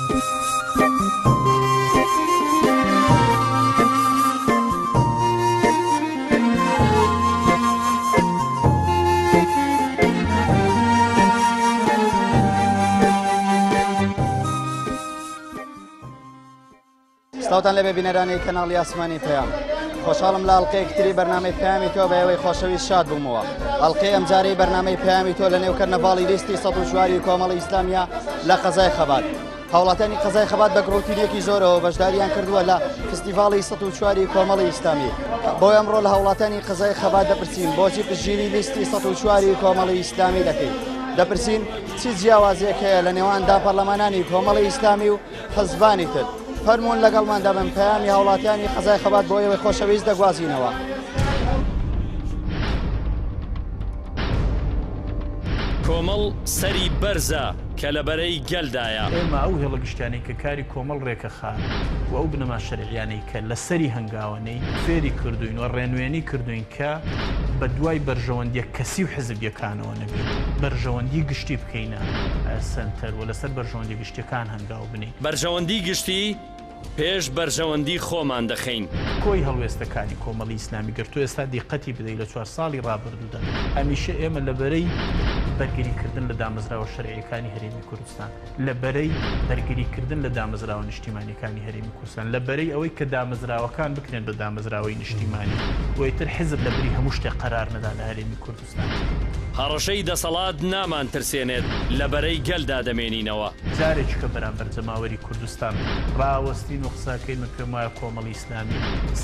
سڵاوتان لەبێ بینەرانی کەناڵی ئاسمانی پەیام خۆشحاڵم لە ئەڵلقەیەکی تری بەرنامەی پەیامی تۆ بە ئێوەی خۆشەویست شاد بوومەوە ئەڵلقەی ئەمجارەی بەرنامەی پەیامی تۆ لە نێو کەرنەڤاڵی لیستی 104 کۆمەڵی ئیسلامیە لە قەزای خەبات هاوڵاتیانی قەزای خەبات بە گڕوتینێکی زۆرەوە بەشداریان کردووە لە فستیڤاڵی 104 کۆمەڵی ئیسلامی بۆ ئەمڕۆ لە هاوڵاتیانی قەزای خەبات دەپرسین بۆچی پشتگیری لیستی 104 کۆمەڵی ئیسلامی دەکەیت دەپرسین چی جیاوازیەک هەیە لە نێوان دا پەرلەمانانی کۆمەڵی ئیسلامی و حزبانی تر فەرموون لەگەڵمان دەبن پەیامی هاوڵاتیانی قەزای خەبات بۆ ئێوەی خۆشەویست دەگوازینەوە. کۆمەڵ سەری بەرزە کە لە بەرەی گەلدایە. ئێمە ئەو هێڵە گشتیانەی کە کاری کۆمەڵ رێکەخا و ئەو بنەما شەرعیانەی کە لەسەری هەنگاوە نێین فێری کردووین و رێنوێنی کردووین کە بە دوای بەرژەوەندیە کەسی و حزبیەکانەوە نەبین، بەرژەوەندی گشتی بکەینە سەنتەر و لەسەر بەرژەوەندیە گشتیەکان هەنگاو بنێین. بەرژەوەندی گشتی پێش بەرژەوەندی خۆمان دەخەین. کۆی هەڵوێستەکانی کۆمەڵی ئیسلامی گەر تۆ ئێستا دیقەتی بدەی لە چوارساڵی ڕابردوودا هەمیشە ئێمە لە بەرەی بەرگری کردن لە دامەزراوە شەرعیەکانی هەرێمی کوردستان، لە بەرەی بەرگری کردن لە دامەزراوە نیشتیمانیەکانی هەرێمی کوردستان، لە بەرەی ئەوەی کە دامەزراوەکان بکرێن بە دامەزراوەی نیشتیمانی و ئیتر حیزب لە بری هەموو شتێک قەرار نەدا لە هەرێمی کوردستان. هەڕەشەی دەسەڵات نامانترسێنێت، لە بەرەی گەلدا دەمێنینەوە. جارێکی کە بەرامبەر جەماوەری کوردستان ڕاوەستین و قسەکەین من پێم وایە کۆمەڵی ئیسلامی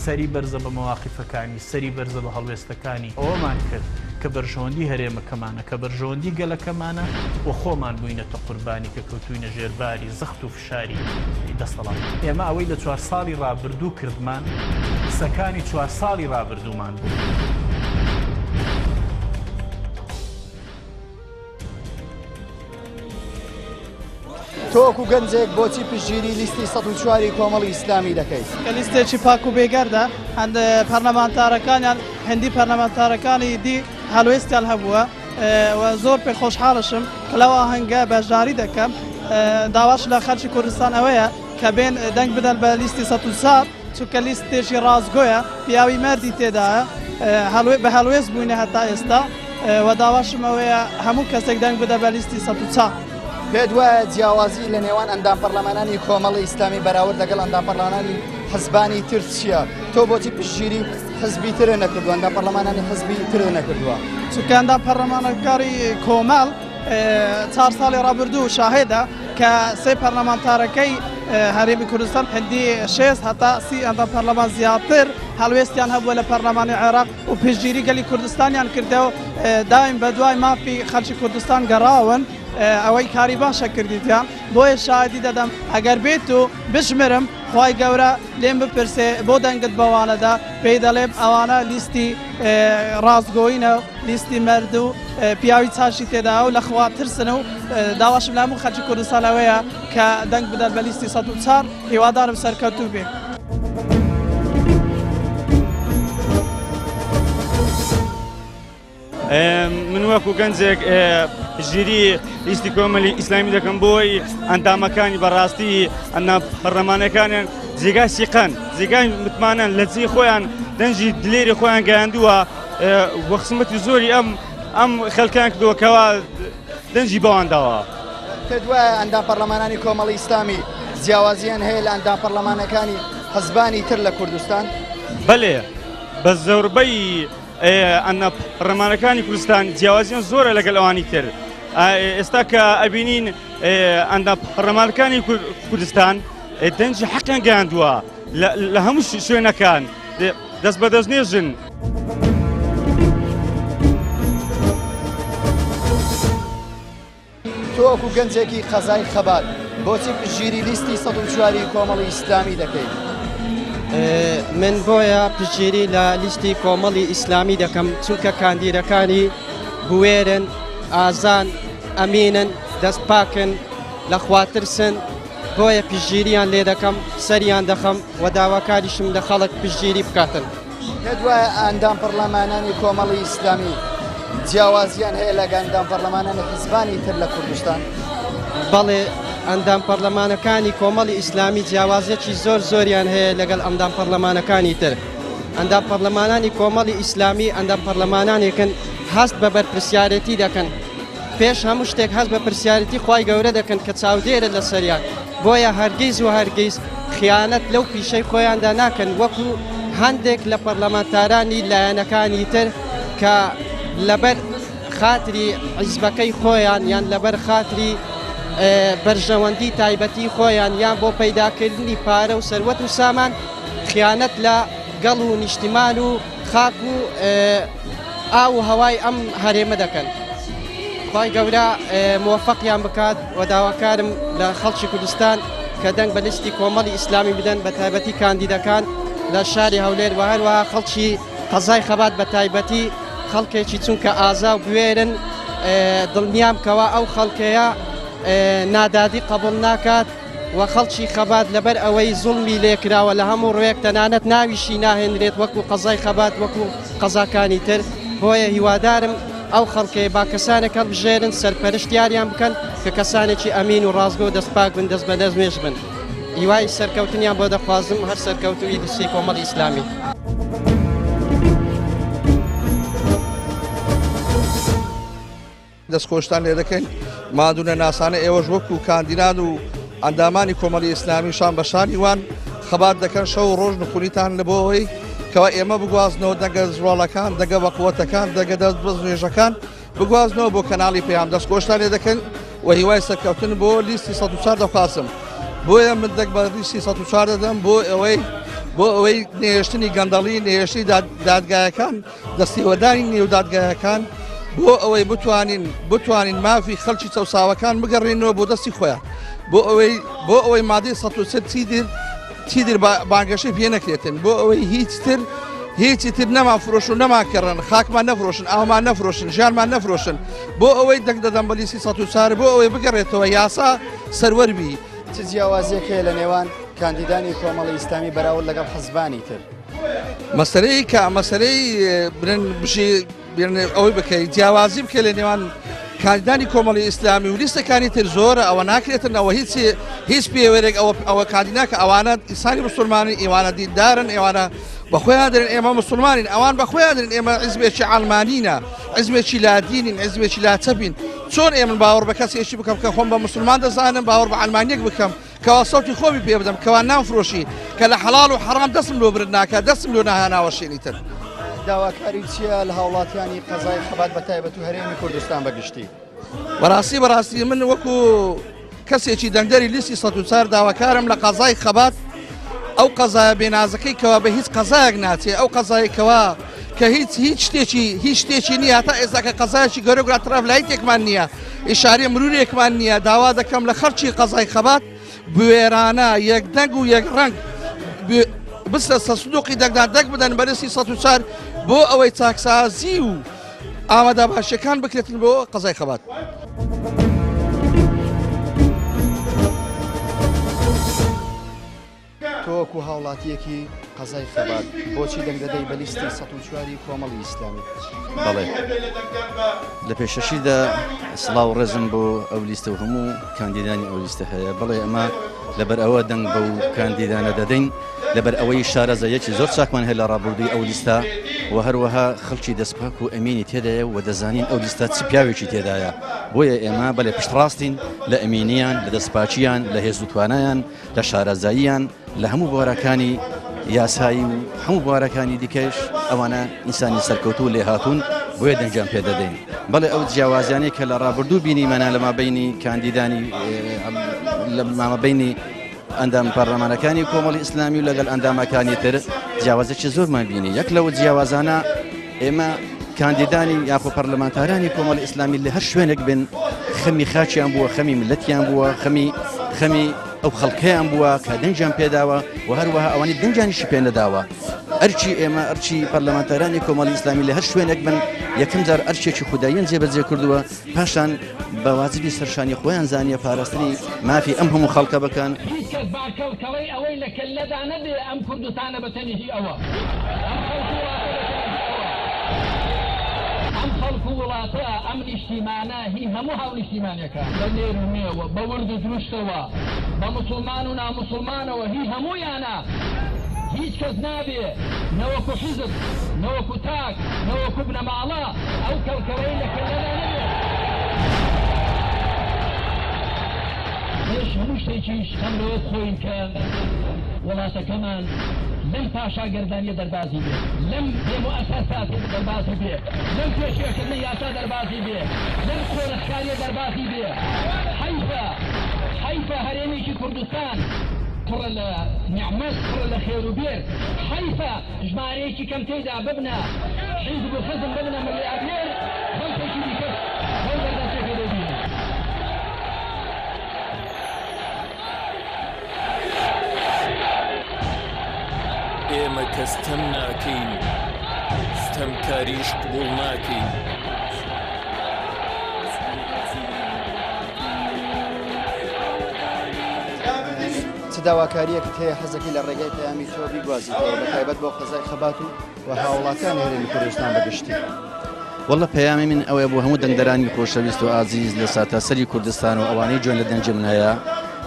سەری بەرزە بە مەواقیفەکانی، سەری بەرزە بە هەڵوێستەکانی، ئەوەمان کرد کە بەرژەوەندی هەرێمەکەمانە، کە بەرژەوەندی گەلەکەمانە و خۆمان بووینەتە قوربانی کە کەوتووینە ژێر باری زەخت و فشاری دەسەڵات. ئێمە ئەوەی لە چوارساڵی ڕابردوو کردمان، قسەکانی چوارساڵی ڕابردوومان بوو. تۆ وەکو گەنجێک بۆچی پشتگیری لیستی 104 ی کۆمەڵی ئیسلامی دەکەیت؟ کە لیستێکی پاک و بێگەردە، هەند پەرلەمانتارەکانیان هەندی پەرلەمانتارەکانی دی هەڵوێستیان هەبووە و زۆر پێ خۆشحاڵشم کە لەو ئاهەنگە بەشداری دەکەم. داواش لە خەڵکی کوردستان ئەوەیە کە بێن دەنگ بدەن بە لیستی 104 چونکە لیستێکی ڕاستگۆیە، پیاوی مەردی تێدایە، بە هەڵوێست بووینە هەتا ئێستا و داواشم ئەوەیە هەموو کەسێک دەنگ بدە بە لیستی 104. پێت وایە جیاوازی لە نێوان ئەندام پەرلەمانانی کۆمەڵی ئیسلامی بەراورد لەگەڵ ئەندام پەرلەمانانی حزبانی تر چییە؟ تۆ بۆچی پشتگیری حزبی ترت نەکردووە ئەندام پەرلەمانانی حزبی ترت نەکردووە؟ چونکە ئەندام پەرلەمانەکاری کۆمەڵ چار ساڵی ڕابردوو شاهێدە کە سێ پەرلەمانتارەکەی هەرێمی کوردستان هەندی شێست هەتا سی ئەندام پەرلەمان زیاتر هەڵوێستیان هەبووە لە پەرلەمانی عێراق و پشتگیری گەلی کوردستانیان کردە و دایم بە دوای مافی خەڵکی کوردستان گەڕاون ئەوەی کاری باشە کردیتیان بۆیە شاهدی دەدەم ئەگەر بێت و بشمرم خوای گەورە لێم بپرسێ بۆ دەنگت بەوانەدا پێی دەڵێم ئەوانە لیستی ڕاستگۆینە لیستی مەرد و پیاوی چاشی تێدا و لە خوا ترسن و داواشم لە هەموو خەلکی کوردستان ئەوەیە کە دەنگ بدەن بە لیستی 104 هیوادارم سەرکەوتوو بێ. من وەکو گەنجێک پشتگیری لیستی کۆمەلی ئیسلامی دەکەم بۆی ئەندامەکانی بەڕاستی ئەندام پەرلەمانەکانیان جێگای سیقەن جێگای متمانەن لە جێی خۆیان دەنجی دلێری خۆیان گەیاندووە وە خزمەتی زۆری ئەم ئەم خەلکان کردووە کەوا دەنجی بەوان داوە. پێت وایە ئەندام پەرلەمانانی کۆمەڵی ئیسلامی جیاوازیان هەیە لە ئەندام پەرلەمانەکانی حزبانی تر لە کوردستان؟ بەلێ بە زۆربەی ئەندام پەرلەمانەکانی کوردستان جیاوازیان زۆرە لەگەل ئەوانی تر ئێستا کە ئەبینین ئەندام پەرلەمانەکانی کوردستان دەنجی حەقیان گەیاندووە لە هەموو شوێنەکان دەست بە دەست نێژن. تۆ وەکو گەنجێکی قەزای خەبات بۆچی پشتگیری لیستی 104 ی کۆمەڵی ئیسلامی دەکەیت؟ من بۆیە پشتگیری لە لیستی کۆمەڵی ئیسلامی دەکەم چونکە کاندیدەکانی بوێرن، ئازان، ئەمینن، دەست پاکن، لە خواترسن، بۆیە پشتگیریان لێ دەکەم، سەریان دەخەم و داواکاریشم لە خەڵک پشتگیری بکاتن. پێت وایە ئەندام پەڕلەمانانی کۆمەڵی ئیسلامی جیاوازیان هەیە لەگە ئەندام پەڕلەمانانی حزبانی تر لە کوردستان؟ بەڵێ. ئەندام پەرلەمانەکانی کۆمەڵی ئیسلامی جیاوازیەکی زۆر زۆریان هەیە لەگەڵ ئەندام پەرلەمانەکانی تر. ئەندام پەرلەمانانی کۆمەڵی ئیسلامی ئەندام پەرلەمانانێکن هەست بە بەرپرسیارێتی دەکەن. پێش هەموو شتێک هەست بە پرسیارێتی خوای گەورە دەکەن کە چاودێرە لەسەریان. بۆیە هەرگیز و هەرگیز خیانەت لەو پیشەی خۆیاندا ناکەن وەکو هەندێک لە پەرلەمانتارانی لایەنەکانی تر کە لەبەر خاتری حیزبەکەی خۆیان یان لەبەر خاتری بەرژەوەندی تایبەتی خۆیان یان بۆ پەیداکردنی پارە و سەروەت و سامان خیانەت لە گەڵ و نیشتیمان و خاک و ئاو و هەوای ئەم هەرێمە دەکەن. خوای گەورە مۆفەقیان بکات و داواکارم لە خەڵکی کوردستان کە دەنگ بە لیستی کۆمەڵی ئیسلامی بدەن بە تایبەتی کاندیدەکان لە شاری هەولێر و هەروەها خەڵکی قەزای خەبات بە تایبەتی خەڵکێکی چونکە ئازا و بوێرن دڵنیام کەوا ئەو خەڵکەیە نادادی قبول ناکات و خەڵکی خەبات لەبەر ئەوەی زوڵمی لێکراوە لە هەموو ڕوێک تەنانەت ناویشی ناهێنرێت وەکو قەزای خەبات وەکو قەزاکانی تر بۆیە هیوادارم ئەو خەڵکەی با کەسانێک هەڵبژێرن سەرپەرشتیاریان بکەن کە کەسانێکی ئەمین و ڕاستگۆ و دەستپاک بن دەست بە دەست نوێژ بن هیوای سەرکەوتنیان بۆ دەخوازم هەر سەرکەوتووی لیستی کۆمەڵی ئیسلامی. دەستخۆشتان لێ دەکەین ماندوونەناسانە ئێوەش وەکو کاندیدان و ئەندامانی کۆمەڵی ئیسلامی شان بە شانی وان خەبات دەکەن شەو و ڕۆژ نخونیتان لە بۆ ئەوەی کەوا ئێمە بگوازنەوە دەنگە زواڵەکان دەنگە بەقوەتەکان دەنگە دەست بەست نوێژەکان بگوازنەوە بۆ کەناڵی پەیام دەستخۆشتان لێ دەکەن و هیوای سەرکەوتن بۆ لیستی 104 دەخوازم بۆیە من دەنگ بە لیستی 104 دەدەم بۆ ئەوەی بۆ ئەوەی نێشتنی گەندەڵی نێشتی دادگایەکان دەستێوەردانی نێو دادگایەکان بۆ ئەوەی بتوانین بتوانین مافی خەڵکی چەساوەکان بگەڕێنەوە بۆ دەستی خۆیان بۆ ئەوەی بۆ ئەوەی مادەی 140 چیدر چیدر بانگەشەی پێ نەکرێتن بۆ ئەوەی هیچ تر هیچی تر نەمان فرۆش و نەمان کڕن خاکمان نەفرۆشن ئاومان نەفرۆشن ژیانمان نەفرۆشن بۆ ئەوەی دەنگ دەدەم بە لیستی 104 بۆ ئەوەی بگەڕێتەوە یاسا سەروەر بی. چ جیاوازیەک هەیە لە نێوان کاندیدانی کۆمەڵی ئیسلامی بەراورد لەگەڵ حزبانی تر؟ مەسەلەی کە مەسەلەی برن بژی ئەوەی بکەیت جیاوازی بکە لە نێوان کاندیدانی کۆمەڵی ئیسلامی و لیستەکانی تر زۆرە ئەوە ناکرێتن ئەوە هیچ هیچ پێوەرێک ئەوە ئەوە کاندیدا کە ئەوانە ئینسانی مسلمانی ئێوانە دیندارن ئێوانە بەخۆیان دەرن ئێمە مسلمانین ئەوان بەخۆیان دەرن ئێمە حزبێکی عەلمانینە حزبێکی لادینین حزبێکی لاچەپین چۆن ئێمن باوەڕ بە کەسێکی بکەم کە خۆم بە مسلمان دەزانم باوەڕ بە عەلمانیەک بکەم کەوا سەوتی خۆمی پێ بدەم کەوا نامفرۆشی کە لە حەڵاڵ و حەڕام دەستم لۆ برد ناکا دەستم لۆ ناوەشێنی تر. داواکاری چییە لە هاوڵاتیانی قەزای خەبات بە تایبەت و هەرێمی کوردستان بە گشتی؟ بەڕاستی بەڕاستی من وەکو کەسێکی دەنگدەری لیستی 104 داواکارم لە قەزای خەبات ئەو قەزایە بێنازەکەی کەوا بە هیچ قەزایەک ناچێ ئەو قەزای کەوا کە هیچ هیچ شتێکی هیچ شتێکی نییە تا ئێستا کە قەزایەکی گەورە گرا ترافلایتێکمان نییە ئیشارەی مرورێکمان نییە داوا دەکەم لە خەڵکی قەزای خەبات بوێرانە یەک دەنگ و یەک ڕەنگ بچنە سەر سندوقی دەنگدان دەنگ بدەن بە لیستی 104 بۆ ئەوەی چاکسازی و ئامادەباشیەکان بکرێتن بۆ قەزای خەبات. تۆ وەکو هاوڵاتییەکی قەزای خەبات بۆچی دەنگ دەدەی بە لیستی 104 ی کۆمەڵی ئیسلامی؟ بەڵێ لە پێشەشیدا سڵاو و ڕێزم بۆ ئەو لیستە و هەموو کاندیدانی ئەو لیستە هەیە بەڵێ ئەمە لەبەر ئەوە دەنگ بەو کاندیدانە دەدەین لەبەر ئەوەی شارەزاییەکی زۆر چاکمان هەیە لە ڕابردووی ئەو لیستە و هەروەها خەڵکی دەستپاک و ئەمینی تێدایە و دەزانین ئەو لیستە چ پیاوێکی تێدایە بۆیە ئێمە بەلێ پشتڕاستین لە ئەمینیان لە دەستپاکیان لە هێز و توانایان لە شارەزاییان لە هەموو بوارەکانی یاسایی و هەموو بوارەکانی دیکەش ئەوانە ئینسانی سەرکەوتوو لێهاتوون بۆیە دەنگیان پێ دەدەین بەڵێ ئەو جیاوازیانەی کە لە ڕابردوو بینیمانە لە مابینی کاندیدانی لە مامەبینی ئەندام پەرلەمانەکانی کۆمەڵی ئیسلامی و لەگەڵ ئەندامەکانی تر جیاوازێکی زۆرمان بینی یەک لەوە جیاوازانە ئێمە کاندیدانی یاخۆ پەرلەمانتارانی کۆمەڵی ئیسلامی لە هەر شوێنێک بن خەمی خاچیان بووە خەمی ملەتیان بووە خەمی خەمی ئەو خەڵکەیان بووە کە دەنگیان پێداوە و هەروەها ئەوانی دەنگیانیشی پێ نەداوە ئەرکی ئێمە ئەرکی پەرلەمانتارانی کۆمەڵی ئیسلامی لە هەر شوێنێک بن یەکەم جار ئەرکێکی خوداییان جێبەجێ کردووە پاشان بە واجبی سەرشانی خۆیان زانیە پاراستنی مافی ئەم هەموو خەڵکە بکەن. هیچ کەس با کەڵکەڵەی ئەوەی لە کەللەدا نەبێ ئەم کوردستانە بە تەنی هی ئەوە، ئەم خەڵک و وڵاتە بە تەنی هی ئەوە، ئەم خەڵک. ئەم وڵاتە، ئەم نیشتیمانە هی هەموو هاونیشتیمانێکە. بە نێر و مێوە، بە ورد و درشتەوە، بە موسڵمان و ناموسڵمانەوە هی هەموویانە. هیچ کەس نابێ نەوەکو حیزب، نەوەکو تاک، نەوەکو بنەماڵە ئەو کەڵکەڵەی لە کەللەدا نەبێت. پێش هەموو شتێکیش خەم لەوە بخۆین کە وڵاتەکەمان لەم پاشاگەردانییە دەربازی بێ، لەم بێ موئەسەساتە دەربازی بێ، لەم پێشێلکردنی یاسا دەربازی بێ، لەم قۆرخکارییە دەربازی بێ. حەیفە، حەیفە هەرێمێکی کوردستان پڕە لە نیعمەت، پڕە لە خێر و بێر، حەیفە ژمارەیەکی کەم تێیدا ببنە حیزب و خزم، ببنە ملیاردێر، خەڵکێکی دیکەش بەو دەردەچێکە دەبینن. ئێمە کە ستەم ناکەین، ستەمکاریش قبوڵ ناکەین. چ داواکارییەکت هەیە حەزەکەی لە ڕێگای پەیامی تۆ بیگوازیتەوە بە تایبەت بۆ قەزای خەبات و و هاوڵاتیانی هەرێمی کوردستان بە گشتی؟ وەڵڵا پەیامی من ئەوەیە بۆ هەموو دەنگدەرانی خۆشەویست و ئازیز لە سەرتاسەری کوردستان و ئەوانەی جوێن لە دەنگی من هەیە،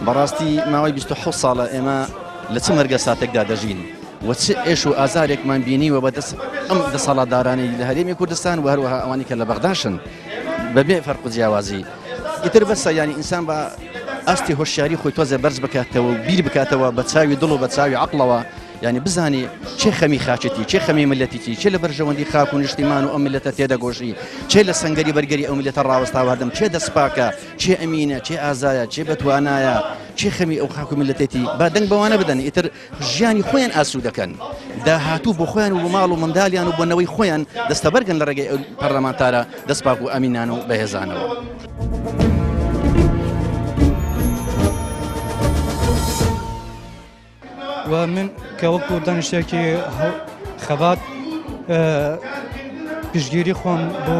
بەڕاستی ماوەی 27 ساڵە ئێمە لە چ مەرگە ساتێکدا دەژین و چ ئێش و ئازارێکمان بینیوە بەدەست ئەم دەسەڵاتدارانەی لە هەرێمی کوردستان و هەروەها ئەوانەی کە لە بەغداشن بەبێ فەرق و جیاوازی. ئیتر بەسە یانی ئینسان بە ئاستی هۆشیاری خۆی تۆزێ بەرز بکاتەوە و بیر بکاتەوە بە چاوی دڵ و بە چاوی عەقڵەوە، یانی بزانێ چێ خەمی خاکێتی، چێ خەمی ملەتیتی، چێ لە بەرژەوەندی خاک و نیشتیمان و ئەم ملەتە تێدەگۆشی، چێ لە سەنگەری بەرگەری ئەو ملەتە ڕاوەستاوە هەردەم، چێ دەستپاکە، چێ ئەمینە، چێ ئازایە، چێ بەتوانایە، چێ خەمی ئەو خاک و ملەتێتی، با دەنگ بەوانە بدەن، ئیتر ژیانی خۆیان ئاسوودەکەن، داهاتوو بۆ خۆیان و بۆ ماڵ و مندالیان و بۆ نەوەی خۆیان دەستەبەرگن لە ڕێگەی ئەو پەرلەمانتارە دەستپاک و ئەمینان و بەهێزانەوە. و من کە وەکو دانیشتێکی خەبات پشتگیری خۆم بۆ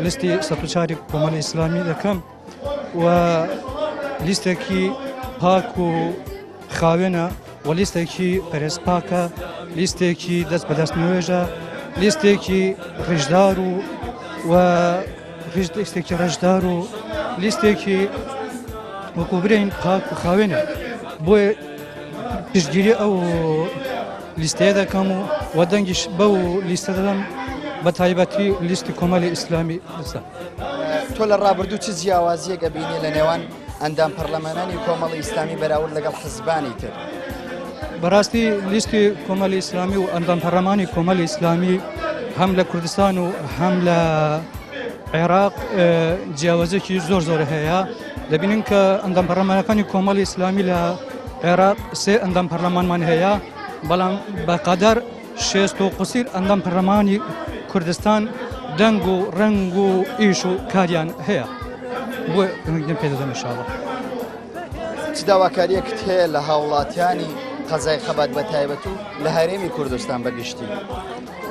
لیستی 104 کۆمەڵی ئیسلامی دەکەم و لیستێکی پاک و خاوێنە و لیستێکی پەرێز پاکە، لیستێکی دەست بەدەست نوێژە، لیستێکی ڕیشدار و و لیستێکی ڕەشدار و لیستێکی وەکو برێین پاک و خاوێنە. بۆیە پشتگیری ئەو لیستەیە دەکەم و و دەنگیش بەو لیستە دەدەم بە تایبەتی لیستی کۆمەلی ئیسلامی ئێستا. تۆ لە ڕابردوو چ جیاوازییەک ئەبینی لە نێوان ئەندام پەرلەمانانی کۆمەڵی ئیسلامی بەراورد لەگەڵ حزبانی تر؟ بەڕاستی لیستی کۆمەلی ئیسلامی و ئەندام پەرلەمانی کۆمەلی ئیسلامی هەم لە کوردستان و هەم لە عێراق جیاوازێکی زۆر زۆر هەیە. دەبینین کە ئەندام پەرلەمانەکانی کۆمەڵی ئیسلامی لە عێراق سێ ئەندام پەرلەمانمان هەیە، بەڵام بەقەدەر شێست و قوسیر ئەندام پەرلەمانی کوردستان دەنگ و ڕەنگ و ئیش و کاریان هەیە. بۆ دەنگم پێ دەدەم ئینشاڵڵا. چ داواکارییەکت هەیە لە هاوڵاتیانی قەزای خەبات بە تایبەت و لە هەرێمی کوردستان بە گشتی؟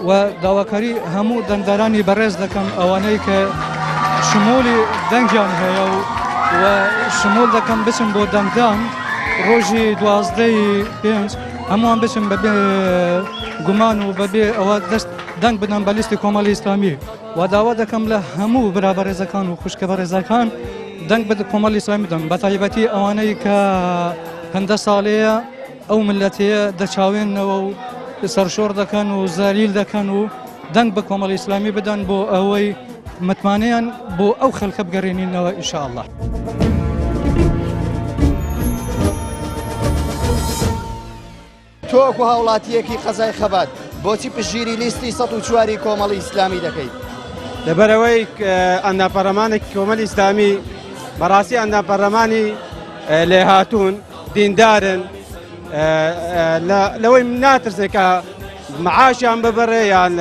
و داواکاری هەموو دەنگدەرانی بەڕێز دەکەم ئەوانەی کە شمولی دەنگیان هەیە و و شمول دەکەم بچن بۆ دەنگدان ڕۆژی دوازدەی پێنج هەمووان بچن بەبێ گومان و بەبێ ئەوە دەست دەنگ بدەن بە لیستی کۆمەڵی ئیسلامی و داوا دەکەم لە هەموو برا بەڕێزەکان و خوشکە بەڕێزەکان دەنگ بە کۆمەڵی ئیسلامی بدەن بە تایبەتی ئەوانەی کە هەندە ساڵەیە ئەو ملەتەیە دەچاوێنەوە و سەرشۆڕ دەکەن و زەلیل دەکەن و دەنگ بە کۆمەڵی ئیسلامی بدەن بۆ ئەوەی متمانەیان بۆ ئەو خەلکە بگەڕێنینەوە ئینشاءاللە. تۆ وەکو هاوڵاتییەکی قەزای خەبات بۆچی پشتگیری لیستی 104 ی کۆمەڵی ئیسلامی دەکەیت؟ لەبەرئەوەی ئەندام پەرلەمانێکی کۆمەڵی ئیسلامی بەڕاستی ئەندام پەرلەمانی لێهاتوون دیندارن لەوەی ناترسێ کە معاشیان ببڕێ یان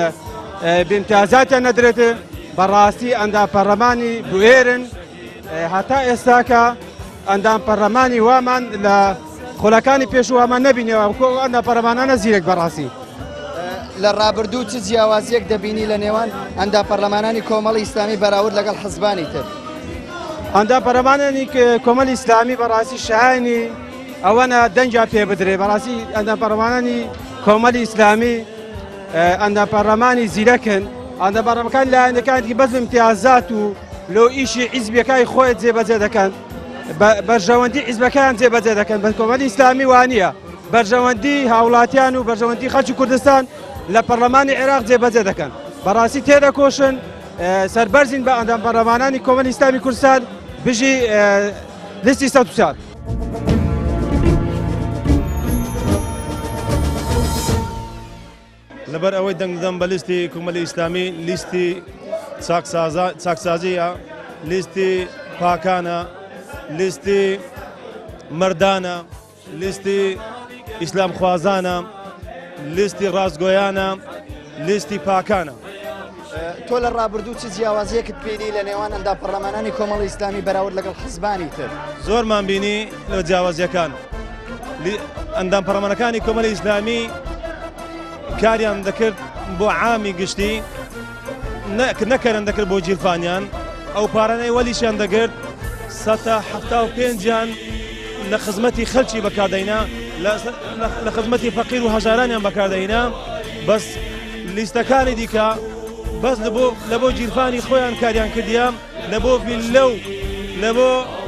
بامتیازاتیان نەدرێت بەڕاستی ئەندام پەرلەمانی بوێرن هەتا ئێستاکە ئەندام پەرلەمانی وامان لە خولەکانی پێشووامان نەبینەوە ئەندام پەرلەمانانە زیرەک بەڕاستی. لە ڕابردوو چ جیاوازیەک دەبینی لە نێوان ئەندام پەرلەمانانی کۆمەڵی ئیسلامی بەراورد لەگەڵ حزبانی تر؟ ئەندام پەرلەمانانی کۆمەڵی ئیسلامی بەڕاستی شایانی ئەوەنە دەنگیان پێ بدرێ بەڕاستی ئەندام پەرلەمانانی کۆمەڵی ئیسلامی ئەندام پەرلەمانی زیرەکن. ئەندام پەرلەمانەکان لایەنەکان دیکە بەس ئیمتیازات و لۆ ئیشی حیزبیەکانی خۆیان جێبەجێ دەکەن بەرژەوەندی حیزبەکان جێبەجێ دەکەن بەس کۆمەڵی ئیسلامی وانە بەرژەوەندی هاوڵاتیان و بەرژەوەندی خەڵکی کوردستان لە پەرلەمانی عێراق جێبەجێ دەکەن بەڕاستی تێدەکۆشن سەربەرزین بە ئەندام پەرلەمانانی کۆمەڵی ئیسلامی کوردستان بژی لیستی 104. لەبەر ئەوەی دەنگ دەدەم بە لیستی کۆمەلی ئیسلامی لیستی چاکسازیە لیستی پاکانە لیستی مردانە لیستی ئیسلام خوازانە لیستی ڕاستگۆیانە لیستی پاکانە. تۆ لە ڕابردوو چ جیاوازیەکت بینی لە نێوان ئەندام پەرلەمانانی کۆمەڵی ئیسلامی بەراورد لەگەڵ حزبانی تر؟ زۆرمان بینی لە جیاوازیەکان ئەندام پەرلەمانەکانی کۆمەڵی ئیسلامی کاریان دەکرد بۆ عامی گشتی نەکەرن دەکرد بۆ گیرفانیان ئەو پارانەی وەلیشیان دەگرت سەتا حەفتا و پێنجیان لە خزمەتی خەلکی بەکاردەینا لە خزمەتی فەقیر و هەژارانیان بەکاردەینا بەس لیستەکانی دیکە بەس لە بۆ گیرفانی خۆیان کاریان کردیە لە بۆ ڤیللە و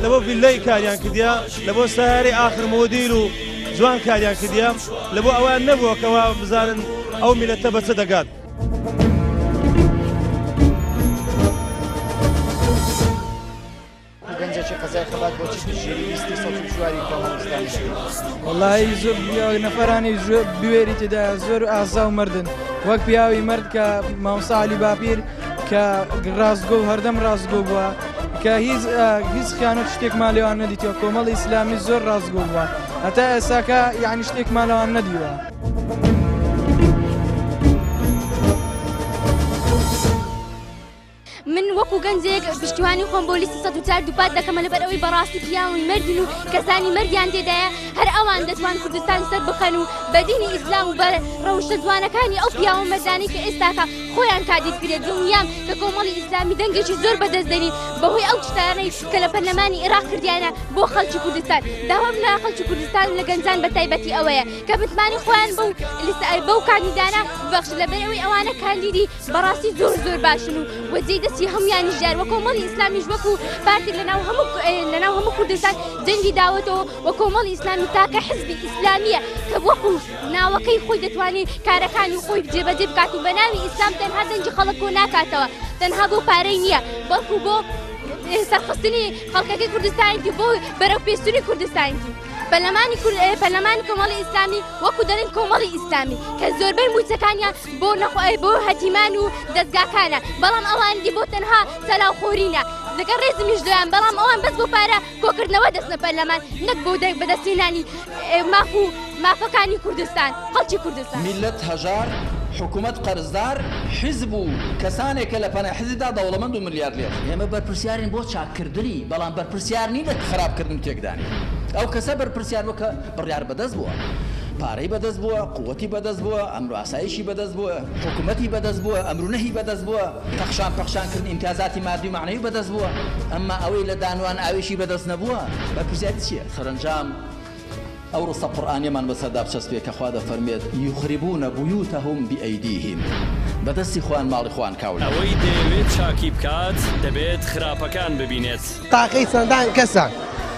لە بۆ ڤیللەی کاریان کردیە لە بۆ سەیارەی ئاخر مۆدیل و جوان کاریان کردیە لە بۆ ئەوان نەبووە کەوا بزانن ئەو میلەتە بە چ دەگات. گەنجێکی قەزای خەبات بۆچی پشتگیری لیستی 104 ی کۆمەڵی ئیسلامی دەکەیت؟ وەڵایی زۆر نەفەرانی زۆر بوێری تێدایە زۆر ئازا و مردن وەک پیاوی مرد کە مامۆستا عەلی باپیر کە ڕاستگۆ و هەردەم ڕاستگۆ بووە کە هیچ هیچ خیانەت شتێکمان لێوان نەدیتەوە کۆمەڵی ئیسلامی زۆر ڕاستگۆ بووە هەتا ئێستاکە یعنی شتێکمان لەوان نەدیوە. من وەکو گەنجێک پشتیوانی خۆم بۆ لیستی 104 دووپات دەکەمە لەبەر ئەوەی بەڕاستی پیاوی مردن و کەسانی مردیان تێدایە هەر ئەوان دەتوان کوردستان سەر بخەن و بە دینی ئیسلام و بە ڕەوشتە جوانەکانی ئەو پیاوە مەردانەی کە ئێستاکە خۆیان کادید کرێت دڵنیام کە کۆمەڵی ئیسلامی دەنگێکی زۆر بەدەست دەنی بەهۆی ئەو شتانەی کە لە پەرلەمانی عێراق کردیانە بۆ خەڵکی کوردستان داوام لە خەڵکی کوردستان لە گەنجان بە تایبەتی ئەوەیە کە متمانەی خۆیان بەو بەو کاندیدانە ببەخشن لەبەر ئەوەی ئەوانە کاندیدی بەڕاستی زۆر زۆر باشن و وە جێی دەستی هەمویانیش دیار وە کۆمەڵی ئیسلامیش وەکو پارتی لەناو هەموو لەناو هەموو کوردستان دەنگی داوەتەوە وە کۆمەڵی ئیسلامی تاکە حزبی ئیسلامیە کە وەکو ناوەکەی خۆی دەتوانێت کارەکانی خۆی جێبەجێ بکات و بە ناوی ئیسلام تەنها دەنگی خەڵک کۆ ناکاتەوە تەنها بۆ پارەی نییە بەڵکو بۆ سەرخستنی خەڵکەکەی کوردستانیتی بۆ بەرەو پێشتنی کوردستانیتی پەرلەمانی پەرلەمانی کۆمەڵی ئیسلامی وەکو دەڵێن کۆمەڵی ئیسلامی کە زۆربەی موچەکانیان بۆ نەخۆی بۆ هەتیمان و دەزگاکانە بەڵام ئەوان دی بۆ تەنها سەلاوخۆرینە لەگەڵ ڕێزمیش لۆیان بەڵام ئەوان بەس بۆ پارە کۆکردنەوە دەستنە پەرلەمان نەک بۆ بەدەستهێنانی ماف و مافەکانی کوردستان خەڵکی کوردستان. میللەت هەژار، حکومەت قەرزدار، حیزب و کەسانێک کە لە پەنای حیزبدا دەوڵەمەند و ملیاردێر. ئێمە بەرپرسیارین بۆ چاککردنی، بەڵام بەرپرسیار نین لە خراپکردن و تێکدانی. ئەو کەسە بەرپرسیار بووە کە بڕیار بەدەست بووە، پارەی بەدەست بووە، قوتی بەدەست بووە، ئەمن و ئاسایشی بەدەست بووە، حکومەتی بەدەست بووە، ئەمر و نەهی بەدەست بووە، پەخشان پەخشان کردن ئیمتیازاتی مادی و مەعنەوی بەدەست بووە، ئەمما ئەوەی لە دانوان ئاوێکی بەدەست نەبووە، بەرپرسیاری چییە؟ سەرەنجام ئەو ڕستە قورئانیەمان بەسەردا بچەسپێ کە خوا دەفەرموێت، یخربون بیوتهم بایدیهم، بە دەستی خۆیان ماڵی خۆیان کاول دەکەن. ئەوەی دەیەوێت چاکی بکات، دەبێت خراپەکان ببینێت. تاقی چەندان کەسە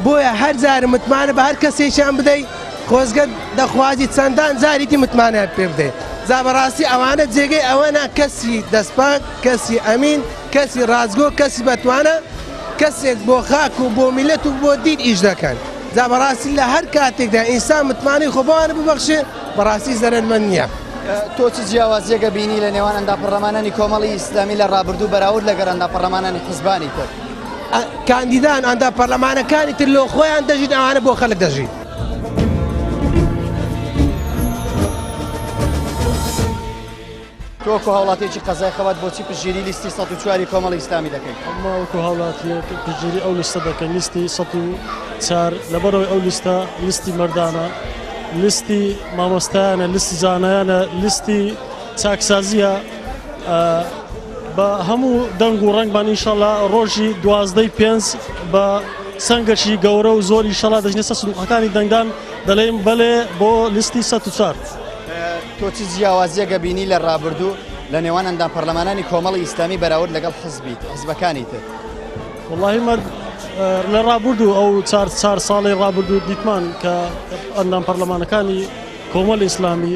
بۆیە هەر جار متمانە بە هەر کەسێکیان بدەی خۆزگە دەخوازی چەندان جاری دی متمانەیان پێ بدەی جا بەڕاستی ئەوانە جێگەی ئەوەنە کەسی دەستپاک کەسی ئەمین کەسی ڕاستگۆ کەسی بەتوانە کەسێک بۆ خاک و بۆ میلەت و بۆ دین ئیش دەکەن جا بەڕاستی لە هەر کاتێکدا ئینسان متمانەی خۆ بەوانە ببەخشێ بەڕاستی زەرەرمەند نییە. تۆ چ جیاوازیەکە بینی لە نێوان ئەندام پەرلەمانانی کۆمەڵی ئیسلامی لە ڕابردوو بەراورد لەگەر ئەندام پەرلەمانانی حزبانی تر؟ کاندیدان ئەندام پەرلەمانەکانی تر لۆ خۆیان دەژین ئەوانە بۆ خەلک دەژین. تۆ وەکو هاوڵاتیەکی قەزای خەبات بۆچی پشتگیری لیستی 104 ی کۆمەڵی ئیسلامی دەکەیت؟ ما وەکو هاوڵاتیەک پشتگیری ئەو لیستە دەکەین لیستی 104 لەبەرئەوەی ئەو لیستە لیستی مەردانە لیستی مامۆستایانە لیستی زانایانە لیستی چاکسازیە بە هەموو دەنگ و ڕەنگمان ئینشەڵا ڕۆژی دوازدەی پێنج بە سەنگەکی گەورە و زۆر ئینشەڵا دەچینە سەر سندوقەکانی دەنگدان دەڵێین بەلێ بۆ لیستی 104. تۆ چ جیاوازیەک ئەبینی لە ڕابردوو لە نێوان ئەندام پەرلەمانانی کۆمەڵی ئیسلامی بەراورد لەگەڵ حزبی حزبەکانی تر؟ وەڵاهی مە لە ڕابردوو ئەو چار چار ساڵی ڕابردوو دیتمان کە ئەندام پەرلەمانەکانی کۆمەڵی ئیسلامی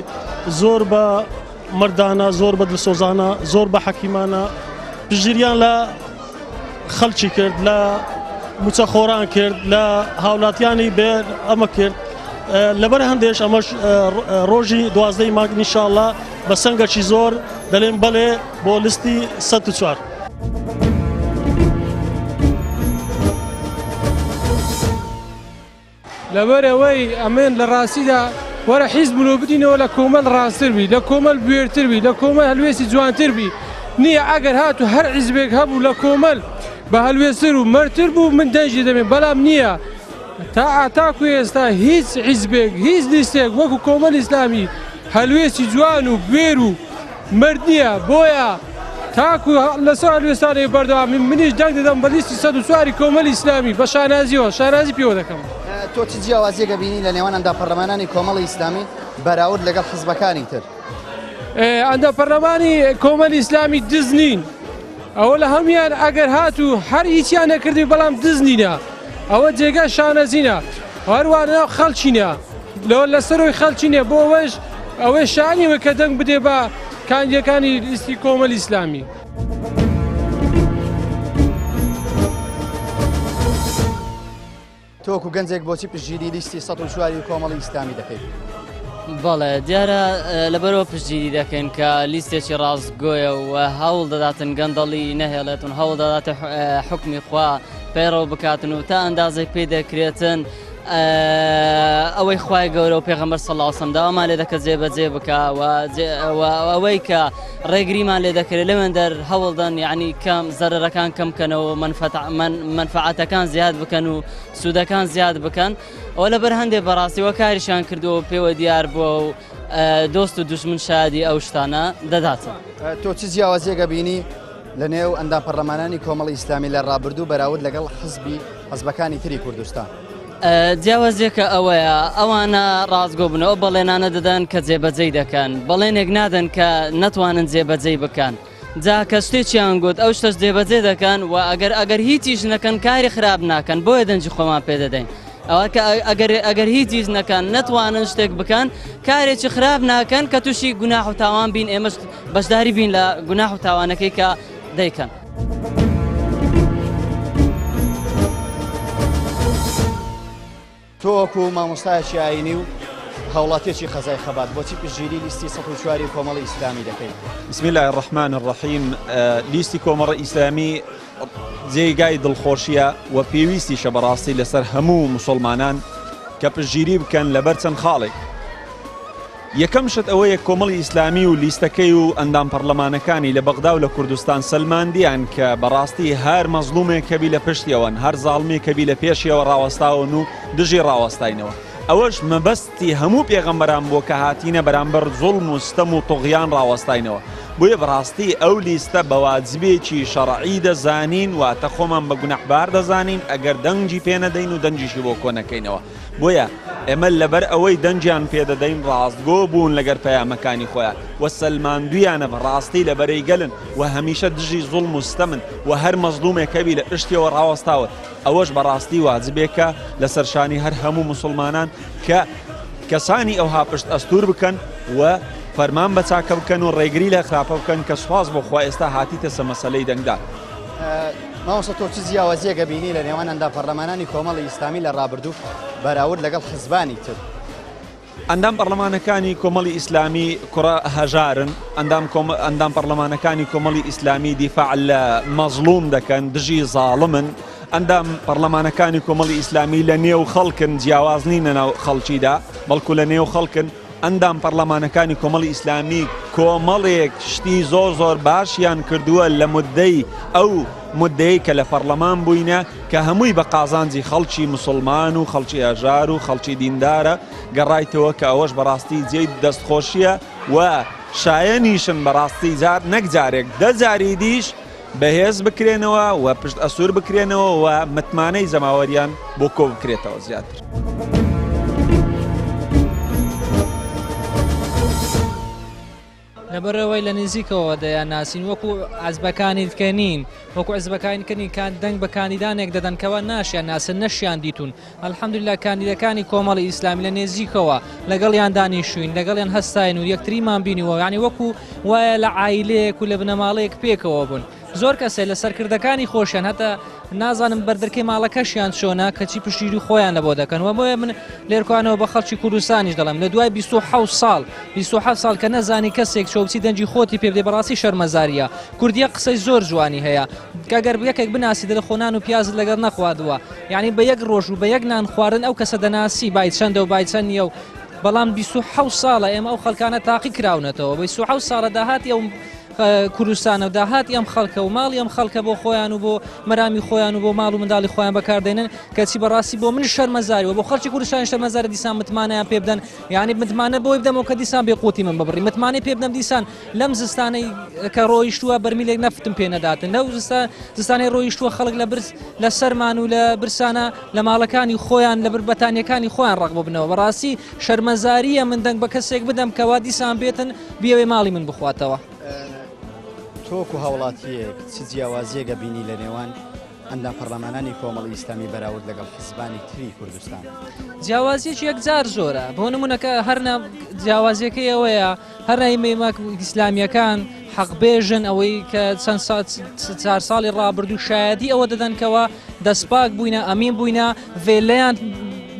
زۆر بە مەردانە زۆر بە دلسۆزانە زۆر بە حەکیمانە پشتگیریان لە خەڵکی کرد لە موچەخۆران کرد لە هاوڵاتیانی بێ ئەمە کرد لەبەر هەندێش ئەمەش ڕۆژی دوازدەی مانگ نیشاءڵە بە سەنگەکی زۆر دەلێن بەڵێ بۆ لیستی 104. لەبەر ئەوەی ئەمن لە ڕاستیدا وەرە حیزب و بدینەوە لە کۆمەل ڕاستتر بی لە کۆمەل بوێرتر بی لە کۆمەل هەلوێستی جوانتر بی نییە ئەگەر هاتو هەر حیزبێک هەبوو لە کۆمەل بە هەلوێستر و مەرتر بوو من دەنگی دەمێ بەڵام نییە تا ئاتاکو ئێستا هیچ حیزبێک هیچ لیستێک وەکو کۆمەل ئیسلامی هەلوێستی جوان و بوێر و مەرد نییە بۆیە تاکو لەسەر هەلوێستانەی بەردەوامین منیش دەنگ دەدەم بە لیستی 104 کۆمەلی ئیسلامی بە شانازیەوە شانازی پێوە دەکەم. تۆ چ جیاوازیەک ئەبینی لە نێوان ئەندام پەرلەمانانی کۆمەڵی ئیسلامی بەراورد لەگەڵ حزبەکانی تر؟ ئەندام پەرلەمانی کۆمەلی ئیسلامی دز نین ئەوە لە هەمویان ئەگەر هاتوو هەر هیچیان نەکردی بەڵام دز نینە ئەوە جێگا شانەزینە هەروە ناو خەڵکینە لەوە لەسەرۆی خەڵکی نیە بۆ ئەوەش ئەوەی شانی وە کە دەنگ بدێ بە کاندیەکانی لیستی کۆمەلی ئیسلامی. تۆ وەکو گەنجێک بۆچی پشتگیری لیستی 104 ی کۆمەڵی ئیسلامی دەکەیت؟ بەڵێ دیارە لەبەرەوە پشتگیری دەکەین کە لیستێکی ڕاستگۆیە و هەوڵ دەداتن گەندەڵی نەهێڵێت و هەوڵ دەداتە حکمی خوا پەیڕەو بکاتن و تا ئەندازێک پێی دەکرێتن ئەوەی خوای گەورە و پێغەمبەر صلی الله علیه وسلم داوامان لێ دەکات جێبەجێ بکا و ئەوەی کە ڕێگریمان لێ دەکرێت لەوێندەر هەوڵدەن یعنی کەم زەرەرەکان کەم کەنەوە مەنفەعەتەکان زیاد بکەن و سوودەکان زیاد بکەن ئەوە لەبەر هەندێک بەڕاستی وە کاریشان کردووە و پێوە دیار بووە و دۆست و دوژمن شادی ئەو شتانە دەداتن. تۆ چ جیاوازیەک ئەبینی لە نێو ئەندام پەرلەمانانی کۆمەڵی ئیسلامی لە ڕابردوو بەراورد لەگەڵ حزبی حزبەکانی تری کوردستان؟ جیاوازیەکە ئەوەیە ئەوانە ڕاستگۆ بن ئەو بەڵێنانە دەدەن کە جێبەجێی دەکەن بەڵێنێک نادەن کە نەتوانن جێبەجێی بکەن جا کە شتێکیان گوت ئەو شتەش جێبەجێ دەکەن و ئەگەر ئەگەر هیچیش نەکەن کاری خراپ ناکەن بۆیە دەنگی خۆمان پێدەدەین ئەوە کە ئەگەر ئەگەر هیچیش نەکەن نەتوانن شتێک بکەن کارێکی خراپ ناکەن کە تووشی گوناح و تاوان بین ئێمەش بەشداری بین لە گوناح و تاوانەکەی کە دەیکەن. تۆ وەکو مامۆستایەکی ئایینی و هاوڵاتیەکی قەزای خەبات بۆچی پشتگیری لیستی 104 ی کۆمەڵی ئیسلامی دەکەیت؟ بسم اللە الرحمن الرحیم لیستی کۆمەڵی ئیسلامی جێگای دڵخۆشیە و پێویستیشە بەڕاستی لەسەر هەموو مسلمانان کە پشتگیری بکەن لەبەر چەند خاڵێک یەکەم شت ئەوەیە کۆمەڵی ئیسلامی و لیستەکەی و ئەندام پەڕلەمانەکانی لە بەغدا و لە کوردستان سەلماندیان کە بەڕاستی هەر مەزڵومێک هەبی لە پشتیەوەن، هەر زاڵمێک هەبی لە پێشیەوە ڕاوەستاون و دژی ڕاوەستاینەوە. ئەوەش مەبەستی هەموو پێغەمبەران بووە کە هاتینە بەرامبەر زوڵم و ستەم و طوغیان ڕاوەستاینەوە. بۆیە بەڕاستی ئەو لیستە بە واجبێکی شەڕعی دەزانین، واتە خۆمان بە گوناحبار دەزانین ئەگەر دەنگی پێ نەدەین و دەنگیشی بۆ کۆ نەکەینەوە. بۆیە ئێمە لەبەر ئەوەی دەنگیان پێدەدەین ڕاستگۆ بوون لەگەر پەیامەکانی خۆیان و سەلماندویانە بە ڕاستی لە بەرەی گەلن و هەمیشە دژی زوڵم و ستەمن و هەر مەزڵومێک هەبی لە پشتیەوە ڕاوەستاون ئەوەش بەڕاستی واجبێکە لەسەر شانی هەر هەموو موسڵمانان کە کەسانی ئەوها پشت ئەستور بکەن و فەرمان بە چاکە بکەن و ڕێگری لە خراپە بکەن کە سوپاس بۆ خوا ئێستا هاتیتە سە مەسەلەی دەنگدان. مامۆستا تۆ چ جیاوازیەک ئەبینی لە نێوان ئەندام پەرلەمانانی کۆمەڵی ئیسلامی لە ڕابردوو بەراورد لەگەڵ حزبانی تر؟ ئەندام پەڕلەمانەکانی کۆمەڵی ئیسلامی کوڕە هەژارن، ئەندام ئەندام پەڕلەمانەکانی کۆمەڵی ئیسلامی دیفاع لە مەزڵوم دەکەن، دژی زاڵمن، ئەندام پەڕلەمانەکانی کۆمەڵی ئیسلامی لە نێو خەڵکن، جیاواز نین لە ناو خەڵکیدا، بەڵکو لە نێو خەڵکن، ئەندام پەڕلەمانەکانی کۆمەڵی ئیسلامی کۆمەڵێک شتی زۆر زۆر باشیان کردووە لە موددەی ئەو موددەی کە لە پەڕلەمان بووینە کە هەمووی بە قازانجی خەڵکی مسوڵمان و خەڵکی هەژار و خەڵکی دیندارە گەڕایتەوە کە ئەوەش بەڕاستی جێی دەستخۆشیە و شایەنیشن بەڕاستی جار نەک جارێک دە جاری دیش بەهێز بکرێنەوە و پشت ئەسوور بکرێنەوە و متمانەی جەماوەریان بۆ کۆ بکرێتەوە زیاتر. لەبەرئەوەی لە نزیکەوە دەیانناسین وەکو عەزبەکانی دیکە نین وەکو عزبەکانی دیکە نین کان دەنگ بە کاندیدانێک دەدەن کەوا ناشیان ناسن نەشیان دیتون الحمدللە کاندیدەکانی کۆمەڵی ئیسلامی لە نێزیکەوە لەگەڵیان دانیشوین لەگەڵیان هەستاین و یەکتریمان بینیوە یعنی وەکو وایە لە عایلەیەک و لە بنەماڵەیەک پێکەوە بوون زۆر کەسێ لە سەرکردەکانی خۆشیان هەتا نازانم بەردەرکەی ماڵەکەشیان چۆنە کەچی پشتگیری خۆیان لە بۆ دەکەن و بۆیە من لێرکوانەوە بە خەڵکی کوردستانیش دەڵێم لە دوای 27 ساڵ 27 ساڵ کە نەزانی کەسێک چۆبچی دەنگی خۆتی پێ بدەی بەڕاستی شەرمەزاریە کوردیە قسەی زۆر جوانی هەیە گەر یەکێک بناسی دەڵێ خۆ نان و پیازت لەگەڵ نەخواردووە یعنی بە یەک ڕۆژ و بە یەک نان خواردن ئەو کەسە دەناسی بای چەندە و بای چەند نییە و بەڵام 27 ساڵە ئێمە ئەو خەڵکانە تاقی کراونەتەوە 27 ساڵە داهاتی ئەو کوردستانە و داهاتی ئەم خەڵکە و ماڵی ئەم خەڵکە بۆ خۆیان و بۆ مەرامی خۆیان و بۆ ماڵ و منداڵی خۆیان بەکاردێنن کەچی بەڕاستی بۆ من شەرمەزاری و بۆ خەڵکی کوردستان شەرمەزارە دیسان متمانەیان پێ بدەن یعنی متمانە بۆی بدەمەوە کە دیسان بێ قوتی من ببڕی متمانەی پێ بدەم دیسان لەم زستانەی کە ڕۆیشتووە بەرمیلێک نەفتم پێ نەداتن لەو زستانەی ڕۆیشتووە خەڵک لە برس لە سەرمان و لە برسانە لە ماڵەکانی خۆیان لە بر بەتانیەکانی خۆیان ڕق ببنەوە بەڕاستی شەرمەزاریە من دەنگ بە کەسێک بدەم کەوا دیسان بێتن بیەوێ ماڵی من بخواتەوە. تۆ وەکو هاوڵاتییەک چ جیاوازییەک ئەبینی لە نێوان ئەندام پەرلەمانانی کۆمەڵی ئیسلامی بەراورد لەگەڵ حزبانی تری کوردستان؟ جیاوازیەکی یەکجار زۆرە بۆ نمونەکە هەر جیاوازیەکەی ئەوەیە هەر نایمەیمەک ئیسلامیەکان حەق بێژن ئەوەی کە چەند چار ساڵی ڕابردوو شایەتی ئەوە دەدەن کەەوە دەستپاک بووینە ئەمین بووینە ڤێلەیان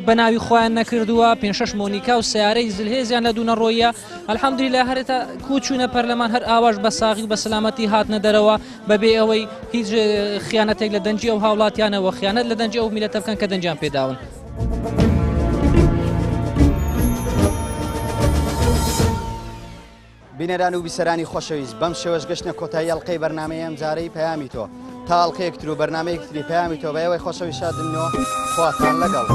بە ناوی خۆیان نەکردووە پێ شش مۆنیکا و سیارەی زلهێزیان لە دوو نەڕۆیە الحمدللە هەر تا کو چوونە پەرلەمان هەر ئاواش بە ساغی و بە سەلامەتی هاتنە دەرەوە بەبێ ئەوەی هیچ خیانەتێک لە دەنگی ئەو هاوڵاتیانەوە خیانەت لە دەنگی ئەو میلەتە بکەن کە دەنگیان پێداون. بینەران و بیسەرانی خۆشەویست بەم شێوەش گەشتە کۆتایی ئەڵلقەی بەرنمەی ئەمجارەی پەیامی تۆ تا ئەڵلقەیەکتر و بەرنمەیەکتری پەیامی تۆ بە ئێوەی خۆشەویست شادنەوە خواتان لەگەڵ.